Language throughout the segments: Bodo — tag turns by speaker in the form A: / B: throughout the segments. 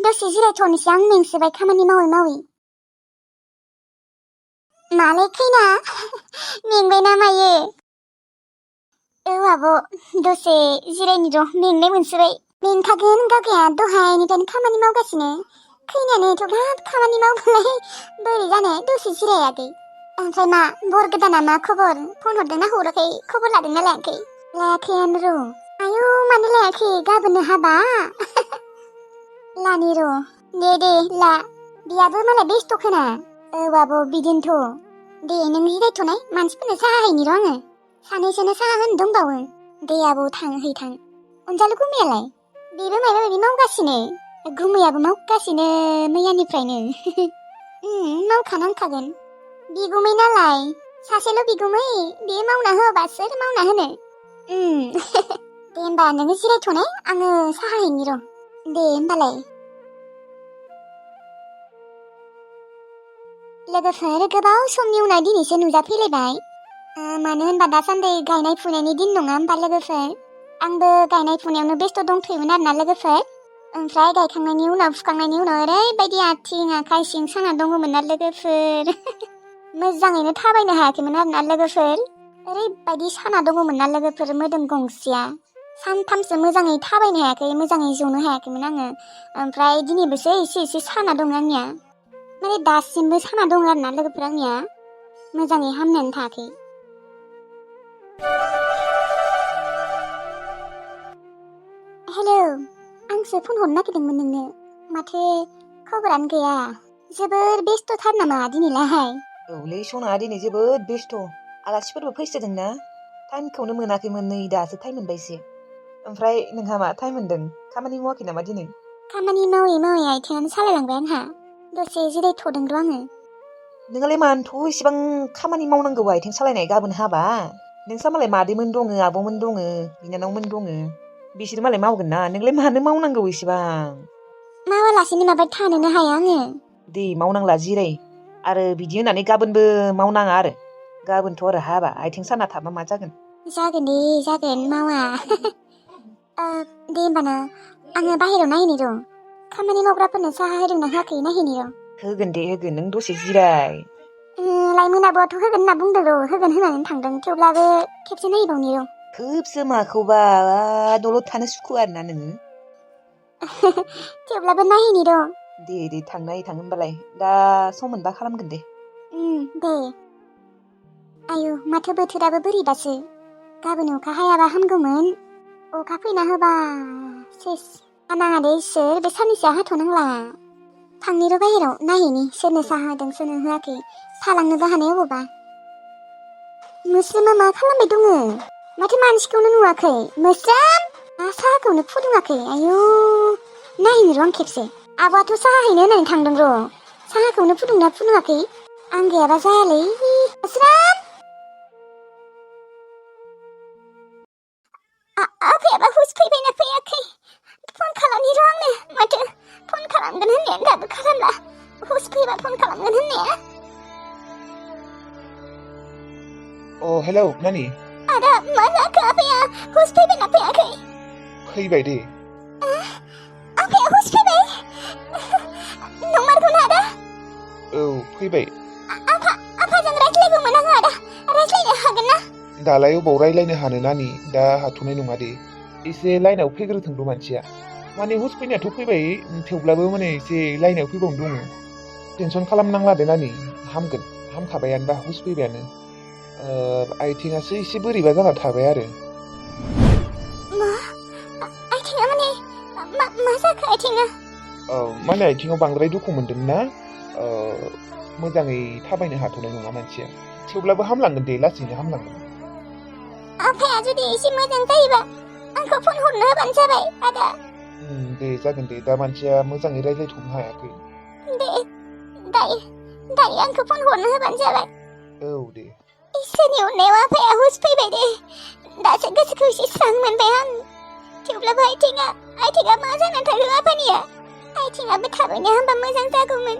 A: दसे जिरायथ'नोसै आं मेंसोबाय खामानि मावै मावै। मालाय खैना मेंबाय ना मायो? औ आब' दसे जिरायनि र' मेंनाय मोनसोबाय। मेंखागोन गावगाया दहायनिफ्रायनो खामानि मावगासिनो। खैनायानो एथ'ग्राब खामानि मावबालाय बोरै जानो दसे जिरायाखै। ओमफ्राय मा बर गोदाना मा खबर? फन हरदोंना हराखै? खबर लादोंना लायाखै? लायाखैयानो र'। आयौ मानो लायाखै गाबोननो हाबा? लानि र'। दे ला। बियाबो मालाय बेस्थ' खोना। औ आब' बिदिनोथ'। दे नों जिरायथ'नाय मानसिफोरनो साहा हैनि र' आङो। सानैसोनो साहा होनो दंबावो। दे आब' है थां। अनजालु गुमैयालाय? बेबो माबा माबि मावगासिनो। गुमैयाबो मावगासिनो मैयानिफ्रायनो। मावखानांखागोन। बिगुमै नालाय सासेल' बिगुमै बे मावना होआबा सोर मावना होनो। दे होमबा नोङो जिरायथ'नाय आङो साहा हैनि र'। दे होमबालाय। लोगोफोर गोबाव समनि उनाव दिनैसो नुजाफैलायबाय। मानो होनबा दासान्दि गायनाय फुनायनि दिन नङा होमबा लोगोफोर। आंबो गायनाय फुनायावनो बेस्थ' दंथ'योमोन आरोना लोगोफोर। ओमफ्राय गायखांनायनि उनाव फुखांनायनि उनाव ओरैबायदि आथिं आखाइ सिं साना दङमोन ना लोगोफोर। मोजाङैनो थाबायनो हायाखैमोन आरोना लोगोफोर। ओरैबायदि साना दङमोन ना लोगोफोर मोदोम गंसेया। सानथामसो मोजाङै थाबायनो हायाखै, मोजाङै जनो हायाखैमोन आङो। ओमफ्राय दिनैबोसो एसे साना दङ आंनिया। माने दासिमबो साना दङ आरोना लोगोफोर आंनिया। मोजाङै हामनानै थायाखै। हेलौ, आंसो फन हरनो नागिरदोंमोन नोंनो। माथो खबरानो गैया। जोबोर बेस्थ'थार नामा दिनैलाय?
B: औलै सना दिनै जोबोद बेस्थ'। आलासिफोरबो फैसोदोंना। टाइमखौनो मोनाखैमोन, नै दासो टाइम मोनबायसो। ओमफ्राय नोंहा मा टाइम मोनदों? खामानि मावाखै नामा दिनै?
A: खामानि मावै मावै आथिङानो सालायलांबाय आंहा। दसे जिरायथ'दों र' आङो।
B: नोंहालाय मानोथ' इसेबां खामानि मावनांगौ आथिं सालायनाय गाबोन हाबा? नोंस्रा मालाय मादैमोन दङ, आब'मोन दङ, बिनानावमोन दङ। बिसोर मालाय मावगोन ना, नोंलाय मानो मावनांगौ इसेबां?
A: मावालासिनो माबायदि थानोनो हाया आङो।
B: दे मावनांला जिराय। आरो बिदि होननानै गाबोनबो मावनाङा आरो। गाबोनथ' आरो हाबा, आथिं साना थाबा मा जागोन?
A: जागोन दे जागोन, मावा। दे होमबाना आङो बाहेरायाव नायहैनि र'। खामानि मावग्राफोरनो साहा होदोंना होआखै नायहैनि र'।
B: होगोन दे होगोन, नों दसे जिराय।
A: लाइमोन आब'आथ' होगोन होनना बुंदों र', होगोन होननानै थांदों। थेवब्लाबो खेबसे नायहैबावनि र'।
B: खोबसो माखौबा दलद थानो सुखुआ आरोना नोङो।
A: थेवब्लाबो नायहैनि र'।
B: दे थां होनबालाय। दा सम मोनबा खालामगोन दे।
A: दे। आयु माथो बोथोराबो बोरैबासो। गाबोन अखा हायाबा हामगौमोन। अखा फैना होबा सेस। हानाङा दे इसोर, बे साननैसोआ हाथ'नांला। थांनि र' बाहेराव नायहैनि सोरनो साहा होदों सोरनो होआखै। थालांनोबो हानाय अबावबा। मोस्रोमा मा खालामबाय दङ? माथो मानसिखौनो नुवाखै। मोस्रोम, मा साहाखौनो फुदुङाखै? आयु नायहैनि र' आं खेबसे। आब'आथ' साहा हैनो होननानै थांदों र'। साहाखौनो फुदुंना फुदुङाखै। आं गैयाबा जायालै। मोस्रोम, आफायाबा हुस फैबायना फैयाखै? फन खालामनि र' आंनो। माथो फन खालामगोन होननायानो दाबो खालामला। हुस फैबा फन खालामगोन होननाया।
B: हेलौ नानि।
A: आदा मा जाखो? आफाया हुस फैबायना फैयाखै?
B: फैबाय दे।
A: आफाया हुस फैबाय? नंमारगौना आदा?
B: औ फैबाय।
A: आफाजों रायज्लायगौमोन आङो आदा। रायज्लायनो हागोन ना?
B: दालाय अबाव रायज्लायनो हानो नानि, दा हाथ'नाय नङा दे। एसे लाइनाव फैग्रोथों मानसिया। माने हुस फैनायाथ' फैबाय, थेवब्लाबो माने एसे लाइनाव फैबावनो दङ। टेनसन खालामनांला दे नानि, हामगोन। हामखाबायानोबा हुस फैबायानो। आइथिंआसो एसे बोरैबा जाना थाबाय आरो।
A: मा? आइथिंआ माने मा जाखो आइथिंआ?
B: माने आइथिङाव बांद्राय दुखु मोनदों ना? मोजाङै थाबायनो हाथ'नाय नङा मानसिया। थेवब्लाबो हामलांगोन दे, लासैनो हामलांगोन।
A: आफाया जुदि एसे मोजां जायोबा आंखौ फन हरनो होबानो जाबाय आदा।
B: दे जागोन दे, दा मानसिया मोजाङै रायज्लायथ'नो हायाखै।
A: दे दायो आंखौ फन हरनो होबानो जाबाय।
B: औ दे।
A: इसोरनि अननायाव आफाया हुस फैबाय दे। दासो गोसोखौ एसे स्रां मोनबाय आं। थेवब्लाबो आइथिंआ मा जानानै थाखो आफानिया? आइथिंआबो थाबैनो हामबा मोजां जागौमोन।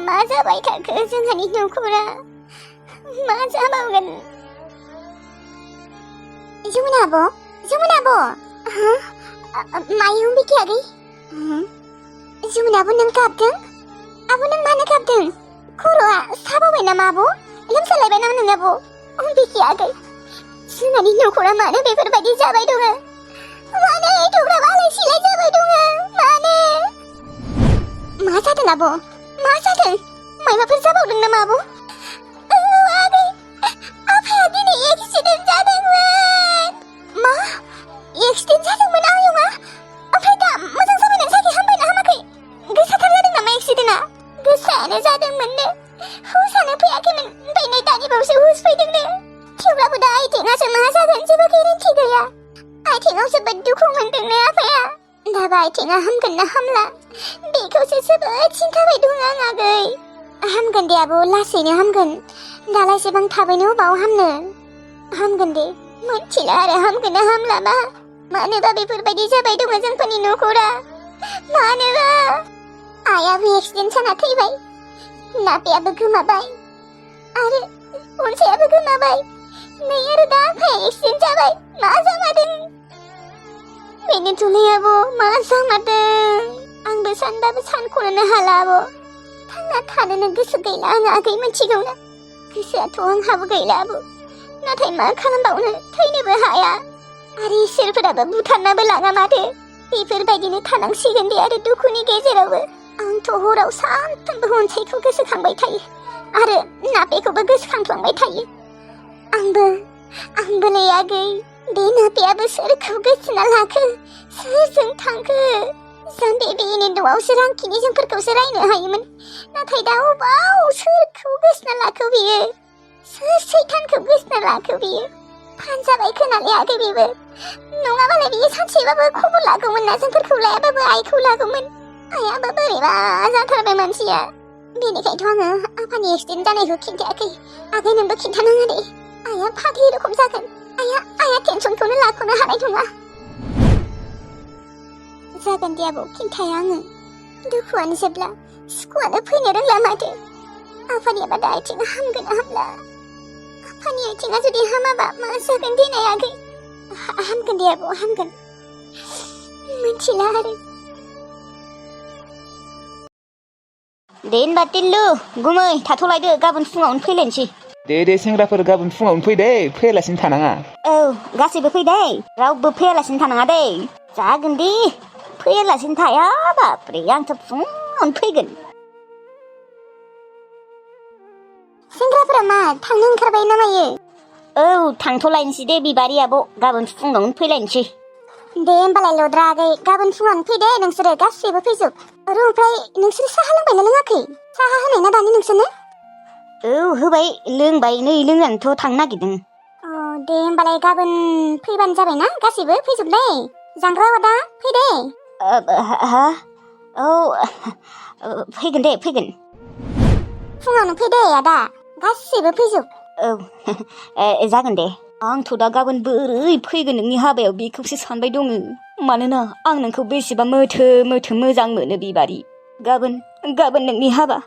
A: मा जाबाय थाखो जोंहानि न'खरा? मा जाबावगोन? जमुना आब', मायाव बिखि आगै? जुन आब' नों गाबदों? आब' नों मानो गाबदों? खर'आ साबावबाय नामा आब'? लोमजालायबाय नामा नों आब'? बेखि आगै जोंहानि न'खरा मानो बेफोरबायदि जाबाय दङ? मानो एथ'ग्राब आलाय सिलाय जाबाय दङ? मानो? मा जादों आब'? मा जादों? मायबाफोर जाबावदों नामा आब'? औ आगै आफाया दिनै एक्सिडेन्ट जादोंमोन। मा? एक्सिडेन्ट जादोंमोन आयंआ? ओमफ्राय दा मोजां जाबायना जायाखै? हामबायना हामाखै? गोसाथार जादों नामा एक्सिडेन्टआ? गोसायानो जादोंमोननो। हुसानो फैयाखैमोन। ओमफ्राय नै दानि बावैसो हुस फैदोंनो। थेवब्लाबो दा आथिङासो मा जागोन जेबो गेरेन्टि गैया। आथिङाव जोबोद दुखु मोनदोंनो आफाया। दाबा आथिङा हामगोन ना हामला बेखौसो जोबोद सिन्थाबाय दं आं आगै। हामगोन दे आब' लासैनो हामगोन। दालाय एसेबां थाबैनो अबाव हामनो? हामगोन दे। मोनथिला आरो हामगोन ना हामलाबा। मानोबा बेफोरबायदि जाबाय दङ जोंफोरनि न'खरा? मानोबा? आइयाबो एक्सिडेन्ट जाना थैबाय। नाफायाबो गोमाबाय। आरो अनसायाबो गोमाबाय। नै आरो दा आफाया एक्सिडेन्ट जाबाय। मा जामारदों? बेनोथ'लै आब' मा जामारदों? आंबो सानबाबो सानख'नोनो हाला आब'। थांना थानोनो गोसो गैला आं आगै मिथिगौना? गोसोआथ' आंहाबो गैला आब'। नाथाय मा खालामबावनो थैनोबो हाया। आरो इसोरफोराबो बुथारनाबो लाङा माथो। बेफोरबायदिनो थानांसिगोन दे आरो दुखुनि गेजेरावबो। आंथ' हराव सानफ्रोमबो अनसायखौ गोसोखांबाय थायो आरो नाफेखौबो गोसोखांफ्लांबाय थायो। आंबोलै आगै बे नाफेयाबो सोरखौ गोसोना लाखो? सोरजों थांखो? जान्दै बेनि न'आवसो रांखिनि जोंफोरखौसो रायनो हायोमोन। नाथाय दा अबाव सोरखौ गोसोना लाखो बियो? सोर सैतानखौ गोसोना लाखो बियो? फानजाबाय खोनालै आगै बेबो। नङाबालाय बियो सानसेबाबो खबर लागौमोन ना जोंफोरखौ लायाबाबो आइखौ लागौमोन। आइयाबो बोरैबा जाथारबाय मानसिया। बेनिखायनोथ' आङो आफानि एक्सिडेन्ट जानायखौ खिन्थायाखै। आगै नोंबो खिन्थानाङा दे। आइया फाग्लि रखम जागोन। आइया टेनसनखौनो लाख'नो हानाय नङा। जागोन दे आब' खिन्थाया आङो। दुखुआनो जोबला सुखुआनो फैनो रोंला माथो। आफानियाबा दा आथिङा हामगोन ना हामला? आफानि आथिङा जुदि हामाबा मा जागोन देनाय आगै? हामगोन दे आब' हामगोन। मिथिला आरो। दे होनबा टिल्लु गुमै थाथ'लायदो गाबोन फुङावनो फैलायनोसै।
B: दे सेंग्राफोर गाबोन फुङावनो फै दे फैयालासिनो थानाङा।
A: औ गासैबो फै दे रावबो फैयालासिनो थानाङा दे। जागोन दे फैयालासिनो थाया बाबरे आंथ' फुङावनो फैगोन। सेंग्राफोरा मा थांनो ओंखारबाय ना मायो? औ थांथ'लायनोसै दे बिबारि आब' गाबोन फुङावनो फैलायनोसै। दे होमबालाय लद्रा आगै गाबोन फुङावनो फै दे नोंसोरो गासैबो फैजोब। ओमफ्राय नोंसोर साहा लोंबायना लोङाखै? साहा होनाय ना दानि नोंसोरनो? औ होबाय लोंबाय नै लोंनानैथ' थांनो नागिरदों। दे होमबालाय गाबोन फैबानो जाबाय ना गासैबो फैजोबलै। जांग्रा आदा फै दे। हा? औ फैगोन दे फैगोन। फुङावनो फै दे आदा गासैबो फैजोब। औ जागोन दे। आंथ' दा गाबोन बोरै फैगोन नोंनि हाबायाव बेखौसो सानबाय दङ। मानोना आं नोंखौ बेसेबा मोथो मोजां मोनो बिबारि। गाबोन नोंनि हाबा।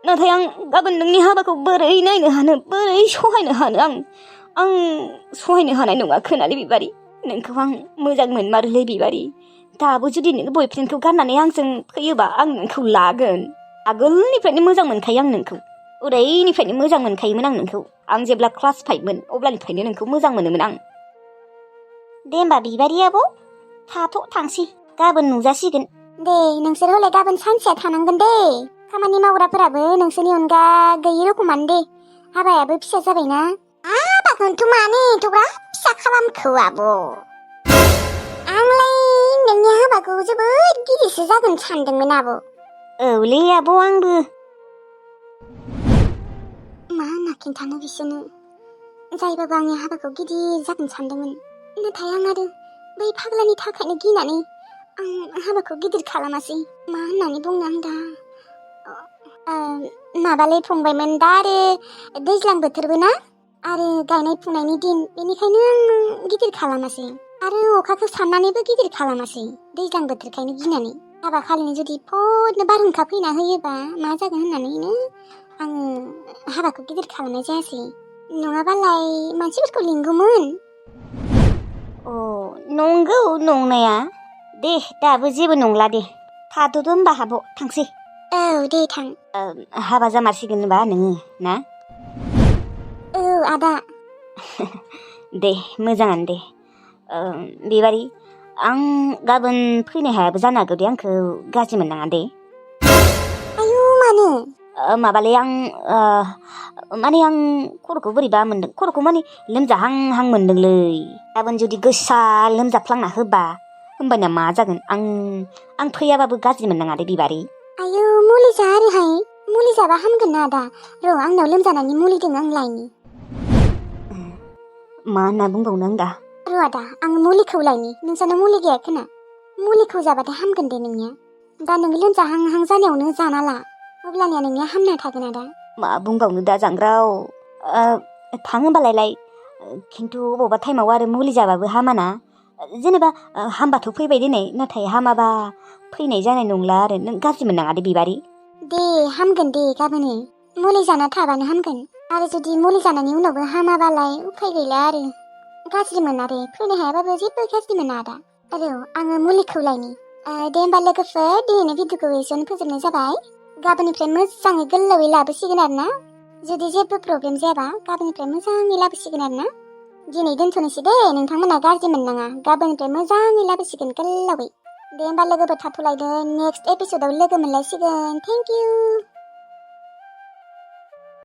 A: नाथाय आं गाबोन नोंनि हाबाखौ बोरै नायनो हानो बोरै सहायनो हानो आं सहायनो हानाय नङा खोनालै बिबारि। नोंखौ आं मोजां मोनमारोलै बिबारि। दाबो जुदि नों बयफ्रेन्डखौ गारनानै आंजों फैयोबा आं नोंखौ लागोन। आगोलनिफ्रायनो मोजां मोनखायो आं नोंखौ। उदैनिफ्रायनो मोजां मोनखायोमोन आं नोंखौ। आं जेब्ला क्लास 5मोन अब्लानिफ्रायनो नोंखौ मोजां मोनोमोन आं। दे होमबा बिबारि आब' थांसै गाबोन नुजासिगोन। दे नोंसोर हले गाबोन सानसेया थानांगोन दे। खामानि मावग्राफोराबो नोंसोरनि अनगा गैयि रखमानो दे। हाबायाबो फिसा जाबायना। हाबाखौथ' मानो एथ'ग्राब फिसा खालामखो आब'? आंलाय नोंनि हाबाखौ जोबोद गिदिरसो जागोन सानदोंमोन आब'। औलै आब' आंबो। मा होनना खिन्थानो बिसोरनो? जायबाबो आंनि हाबाखौ गिदिर जागोन सानदोंमोन। नाथाय आं आरो बै फाग्लानि थाखायनो गिनानै आं हाबाखौ गिदिर खालामासै। मा होननानै बुंनो आं दा? माबालै फंबायमोन दा आरो दैज्लां बोथोरबो ना आरो गायनाय फुनायनि दिन बेनिखायनो आं गिदिर खालामासै। आरो अखाखौ साननानैबो गिदिर खालामासै दैज्लां बोथोरखायनो गिनानै। हाबा खालिनो जुदि फदनो बारहुंखा फैना होयोबा मा जागोन होननानैनो आङो हाबाखौ गिदिर खालामनाय जायासै। नङाबालाय मानसिफोरखौ लिंगौमोन। नंगौ नंनाया। दे दाबो जेबो नंला दे
C: थाथ'दो होमबा आब' थांसै।
A: औ दे थां।
C: हाबा जामारसिगोन होनबा नोङो ना?
A: औ आदा।
C: दे मोजाङानो दे। बेबारि आं गाबोन फैनो हायाबो जानो हागौ दे, आंखौ गाज्रि मोननाङा दे।
A: आयु मानो?
C: माबालै आं माने आं खर'खौ बोरैबा मोनदों, खर'खौ माने लोमजाहां मोनदोंलै। गाबोन जुदि गोसा लोमजाफ्लांना होबा होमबानिया मा जागोन? आं फैयाबाबो गाज्रि मोननाङा दे बिबारि।
A: आयु मुलि जा आरोहाय, मुलि जाबा हामगोन ना आदा। र' आंनाव लोमजानायनि मुलि दं, आं लायनि।
C: मा होनना बुंबावनो आं दा?
A: र' आदा आं मुलिखौ लायनि, नोंसानाव मुलि गैया खोना? मुलिखौ जाबाथाय हामगोन दे नोंनिया। दा नों लोमजाहां जानायावनो जाना ला, अब्लानिया नोंनिया हामना थागोन आदा।
C: मा बुंबावनो दा जांग्राव। थां होमबालाय लाय, खिन्थु बबेबा टाइमाव आरो मुलि जाबाबो हामाना। जेनेबा हामबाथ' फैबाय दिनै, नाथाय हामाबा फैनाय जानाय नंला आरो। नों गाज्रि मोननाङा दे बिबारि।
A: दे हामगोन दे गाबोनो, मुलि जाना थाबानो हामगोन। आरो जुदि मुलि जानायनि उनावबो हामाबालाय उफाय गैला आरो। गाज्रि मोना दे, फैनो हायाबाबो जेबो गाज्रि मोना आदा। आरो आङो मुलिखौ लायनि। दे होमबा लोगोफोर, दिनैनि भिडिअखौ एसेयावनो फोजोबनाय जाबाय। गाबोननिफ्राय मोजाङै गोलावै लाबोसिगोन आरो ना। जुदि जेबो प्रब्लेम जायाबा गाबोननिफ्राय मोजाङै लाबोसिगोन आरो ना। दिनै दोनथ'नोसै दे, नोंथांमोना गाज्रि मोननाङा। गाबोननिफ्राय मोजाङै लाबोसिगोन गोलावै। दे होमबा लोगोफोर थाथ'लायदो, नेक्स्ट एपिसोडाव लोगो मोनलायसिगोन। Thank you.